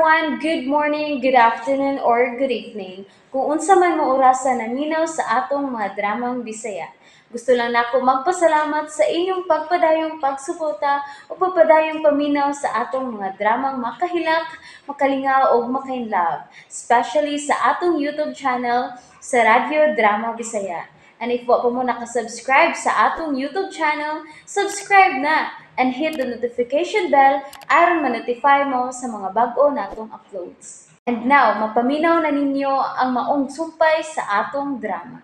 everyone! Good morning, good afternoon, or good evening. Kung unsa man mo orasa naminaw sa atong mga dramang Bisaya. Gusto lang nako magpasalamat sa inyong pagpadayong pagsuporta o pagpadayong paminaw sa atong mga dramang makahilak, makalingaw o makainlove, especially sa atong YouTube channel sa Radyo Drama Bisaya. And if wa pa mo nakasubscribe sa atong YouTube channel, subscribe na and hit the notification bell aron ma-notify mo sa mga bag-o natong uploads. And now, mapaminaw na ninyo ang maong sumpay sa atong drama.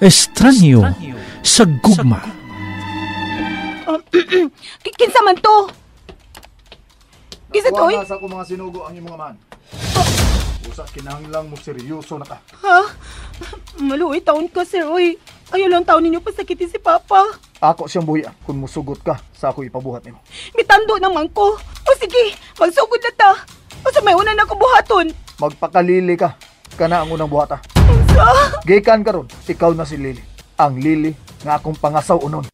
Estranyo sa gugma. Kinsa man to? Kinsa to, oy? Nakuha na sa akong mga sinugo ang imong amahan. Usa kinahanglang mo seryoso na ka. Ha? Maluoy taon ka, sir, oy. Ayaw lang taon ninyo pasakitin si Papa. Ako siyang buhian kung musugot ka sa ako ipabuhat nimo. Mitando naman ko. O sige, magsugod na ta. O sa may una na ko buhaton. Magpakalili ka. Kana ang unang buhata. Unsa? Gikan karon, ikaw na si Lily. Ang Lily nga akong pangasaw unon.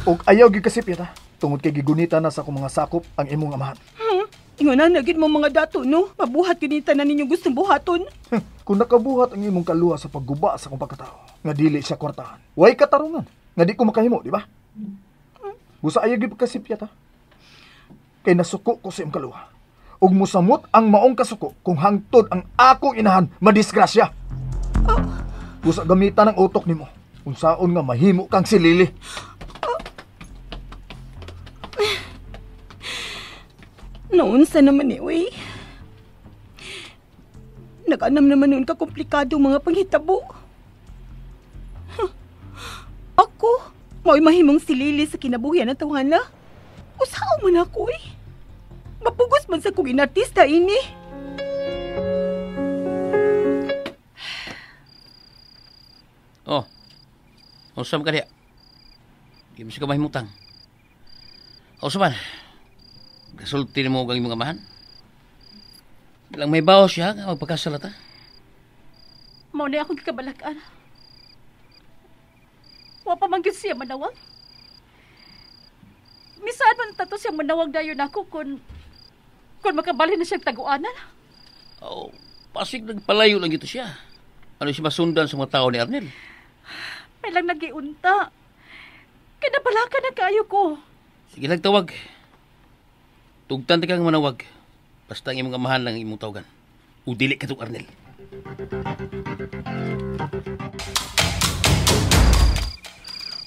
Ug ayaw gyud kasi pita. Tungod kay gigunita na sa akong mga sakop ang imong amahan. Ingon na nagid mo mga dato, no? Mabuhat gyud tanan ninyo gustong buhaton. Kung nakabuhat ang imong kaluha sa pagguba sa akong pagkatao, nga dili siya kwartahan. Way katarungan, nga di ko makahimo, di ba? Busa ayaw gyud pagkasipyat, ha? Kay nasuko ko sa imong kaluha. Ug mosamot ang maong kasuko kung hangtod ang akong inahan madisgrasya. Busa gamitan ang utok nimo. Unsaon nga mahimo kang si Lily. Noon sa naman eh, uy. Nag-anam naman noon ka komplikado mga panghitabo. Huh. Ako, mao'y mahimong si Lily sa kinabuhian ng tawhana. Usaw man ako eh. Mapugos man sa kong inartista ini. Oh, unsa man ka diha? Di mo siya ka mahimutang. Unsa man? Kasulti mo ang imong amahan? Bilang may bawo siya, nga magpakasal ta. Mao na akong gikabalakan. Wa pa man gyud siya manawag. Misaan man tato siya manawag dayon ako kung makabalhin na siyang taguanan. Oh, pasig nagpalayo lang ito siya. Ano siya masundan sa mga tao ni Arnel? May lang nagiunta. Kinabalakan na kaayo ko. Sige lang tawag. Tugtan ta kang manawag. Basta ang imong amahan lang ang imong tawagan. O dili ka tong Arnel.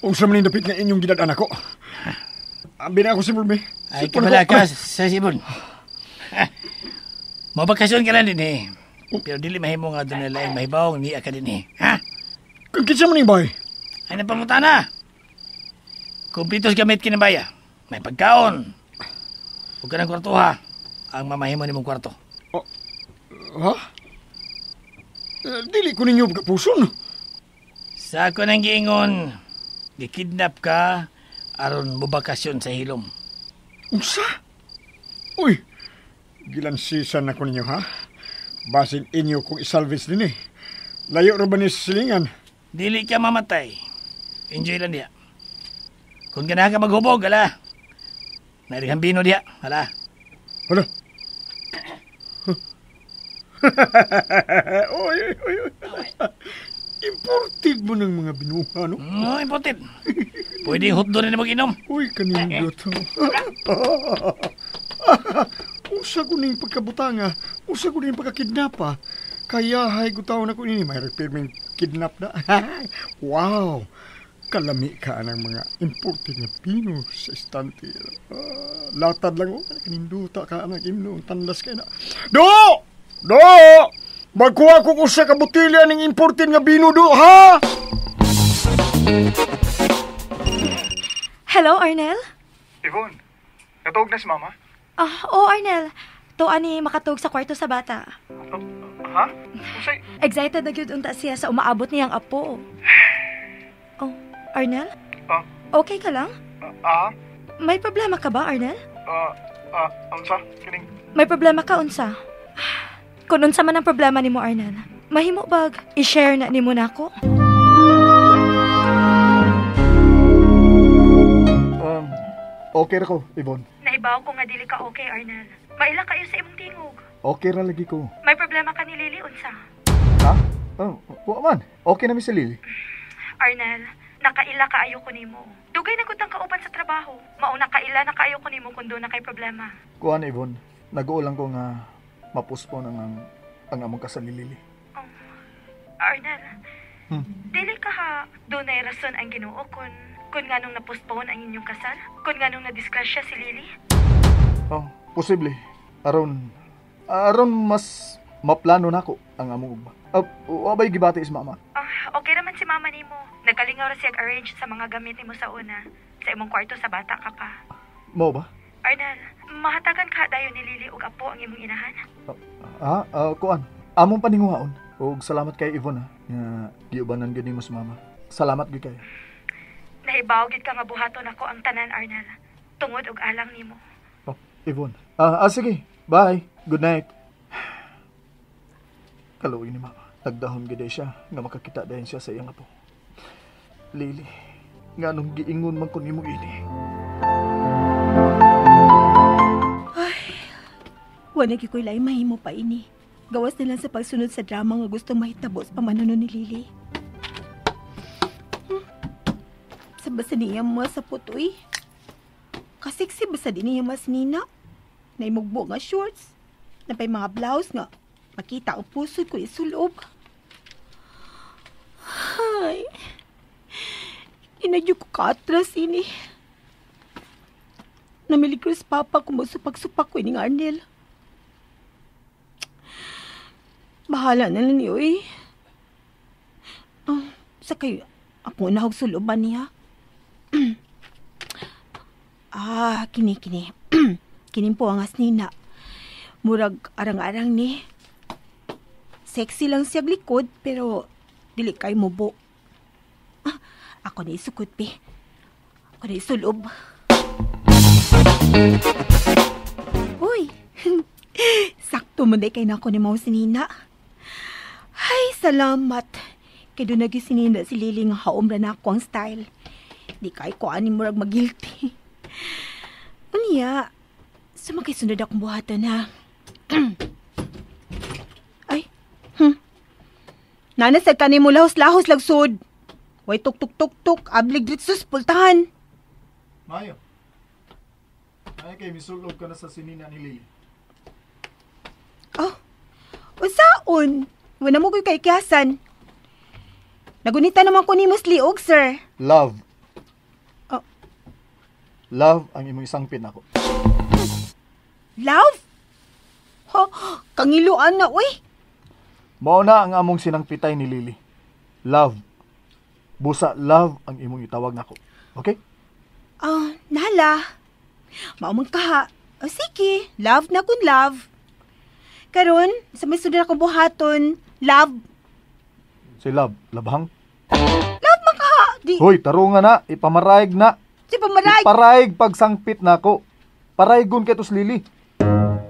Unsa man dapit nga inyong gidad-an ako? Abi na ako si Burme. Ay, kabala ka sa Sibon. Mabakasyon ka lang din eh. Pero dili mahimo nga doon nila mahibawong niya ka din eh. Ha? Kinsa man ning bay? Ay, napanguta na. Kumplitos gamit kinabaya. May pagkaon. Huwag ka ng kwarto ha. Ang mamahimo ni mong kwarto. Oh, ha? Dili ko ninyo pagkapuson. Sa ako nang giingon, gikidnap ka aron mobakasyon sa hilom. Unsa? Uy, gilansisan ako ninyo ha? Basin inyo kong isalvage din eh. Layo ra ba ni silingan? Dili ka mamatay. Enjoy lang diya. Kung ganahan ka maghubog, ala. Narihang bino diya, ala. Hala. Oy, oy, oy. Imported mo ng mga binuha, no? No, imported. Pwedeng hotdog na mag-inom. Uy, kanindot. Usa ko ning pagkabutanga, usa ko ning pagkakidnapa. Kaya hay gutaw na ko nini, may repirming kidnap na. Wow! Kalami ka ng mga imported na pino sa istante. Latad lang, oh. Kaninduta ka, anak imno. Tanlas ka na. Do! Do! Magkuha ko usa ka botelya ng imported nga bino, do, ha? Hello, Arnel? Yvonne, natawag na si Mama? Oo, Arnel. To ani makatug sa kwarto sa bata. Ha? Unsay? Excited na gyud unta siya sa umaabot niyang apo. Oh, Arnel? Okay ka lang? May problema ka ba, Arnel? Unsa? Kining? May problema ka, unsa? Kung unsa man ang problema nimo, Arnel, mahimo bag i-share na nimo nako? Okay ra ko, Yvonne. Naiba Nahibaw ko nga dili ka okay, Arnel. Maila kayo sa imong tingog. Okay ra lagi ko. May problema ka ni Lily, unsa? Ha? Oh, wa man. Okay na mi si Lily. Arnel, nakaila kaayo ko nimo. Dugay na gud tang kauban sa trabaho. Mauna kaila na kaayo ko nimo kun doon na kay problema. Kuan, Yvonne, nag-uulang ko nga mapuspon ang among kasal ni Lily. Oh, Arnel, dili ka ha doon ay rason ang Ginoo kun nganong na-postpone ang inyong kasal? Kun nganong na-disgrasya si Lily? Oh, posible. Aron mas maplano nako ang among ugma. Wa ba'y gibati is mama? Okay raman si mama nimo. Nagkalingaw ra siya arrange sa mga gamit nimo sa una. Sa imong kwarto sa bata ka pa. Mao ba? Arnel, mahatagan ka dayon ni Lily og apo ang imong inahan? Kuan. Among paninguhaon. Og salamat kay Yvonne ha, nga giubanan gyud nimo sa mama. Salamat gyud kayo. Nahibaw gyud ka nga buhaton ako ang tanan, Arnel. Tungod og alang nimo. Oh, Yvonne. Sige. Bye. Good night. Kaluoy ni mama. Nagdahom gyud siya nga makakita dayon siya sa iyang apo. Lily, nganong giingon man ko nimo ini. Ay, wala gyud ko'y laing mahimo pa ini. Gawas na lang sa pagsunod sa drama nga gustong mahitabo sa pamanuno ni Lily. Sa basa niya mga sa putoy. Kasiksi basa din niya mas nina. Naimugbo nga shorts. Napay mga blouse nga makita ang puso ko isulob. Ay, inadyo ko kaatras ini. Namiligros papa kung magsupak-supak ko ini nga Arnel. Bahala na lang niyo eh. Sa kayo, ako na suloban niya. Kini. Kini po ang asnina. Murag arang-arang ni. Sexy lang siya likod, pero dili kay mubo. Ako na isukot, pe. Ako na isulob. Uy, sakto mo na kay na ako ni Mau si Nina. Ay, salamat. Kaya doon naging si Nina si Lily nga haom na ako ang style. Di kay ko ani murag magilty. Unya, sumakay sunod akong buhatan ha. Ay, Nanasag ka ni mo lahos-lahos lagsod. Way tuk-tuk-tuk-tuk, ablig dritsus, pultahan. Mayo. Ay, kay misulob ka na sa sinina ni Lily. Oh, usaon? Wala mo ko'y kaikyasan. Nagunita naman ko ni Mas Liog, sir. Love. Oh. Love ang imong isang pinako. Love? Ha, kangiluan na, uy. Mao na ang among sinangpitay ni Lily. Love. Busa love ang imong itawag nako. Okay? Nala. Maumang kaha. O sige, love na kun love. Karon, sa may sunod akong buhaton, love. Si love, labhang? Love man kaha. Di. Hoy, tarungan na, ipamaraig na. Si pamaraig. Iparaig pagsangpit nako. Paraigon kay tos Lily.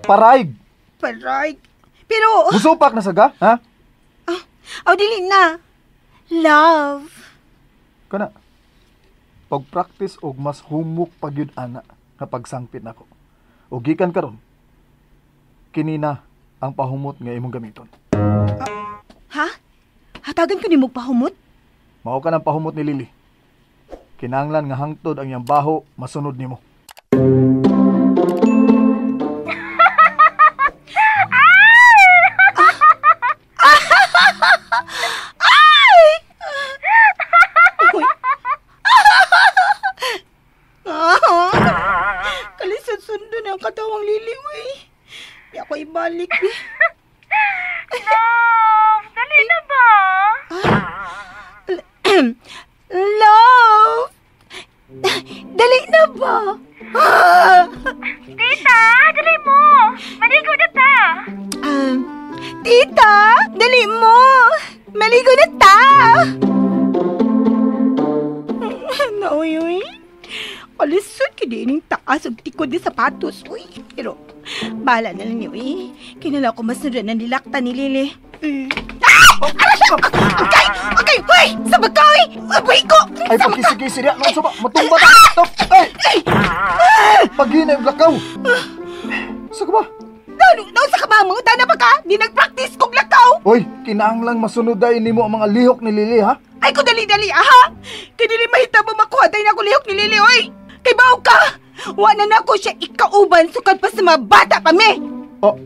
Paraig. Paraig. Pero musupak na saga, ha? Aw dili na. Love. Kana. Pag-practice og mas humok pagyud ana nga pagsangpit nako. O gikan karon, kini na ang pahumot nga imong gamiton. Ha? Hatagan ko nimo pahumot? Mao ka ng pahumot ni Lily. Kinahanglan nga hangtod ang iyang baho masunod nimo. Ay! Kalisod sundo na ang katawang Lily, uy. Di ako ibalik, eh. Love! Dali na ba? Love! Dali na ba? Tita, dali mo! Maligo na ta! Tita, dali mo! Maligo na ta! Nauy, uy. Kalisod ka din yung taas og tikod di sapatos, uy. Pero, bahala na lang niyo, eh. Kinala ko masunod na nilakta ni Lily. Mm. Ah! Okay, okay, hoy! Sabag ka, hoy! Abay ko! Ay, pagkisi-kisi diya. No, ba? Matumba na. Stop! Ay! Paghinay yung lakaw. Sa ka ba? Naon sa ka ba? Mga tana pa ka? Di nag-practice kong lakaw! Oy, kinahanglang masunod dahil nimo ang mga lihok ni Lily, ha? Ay, ko dali-dali, aha! Kay dili mahitabo makuha dahil ako lihok ni Lily, oy! Kay baw ka! Wa na nako siya ikauban sukad pa sa mga bata pa mi! Oh.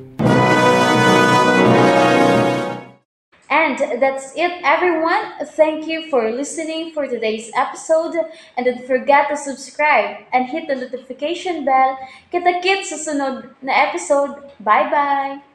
And that's it, everyone. Thank you for listening for today's episode. And don't forget to subscribe and hit the notification bell. Kita-kits sa sunod na episode. Bye-bye!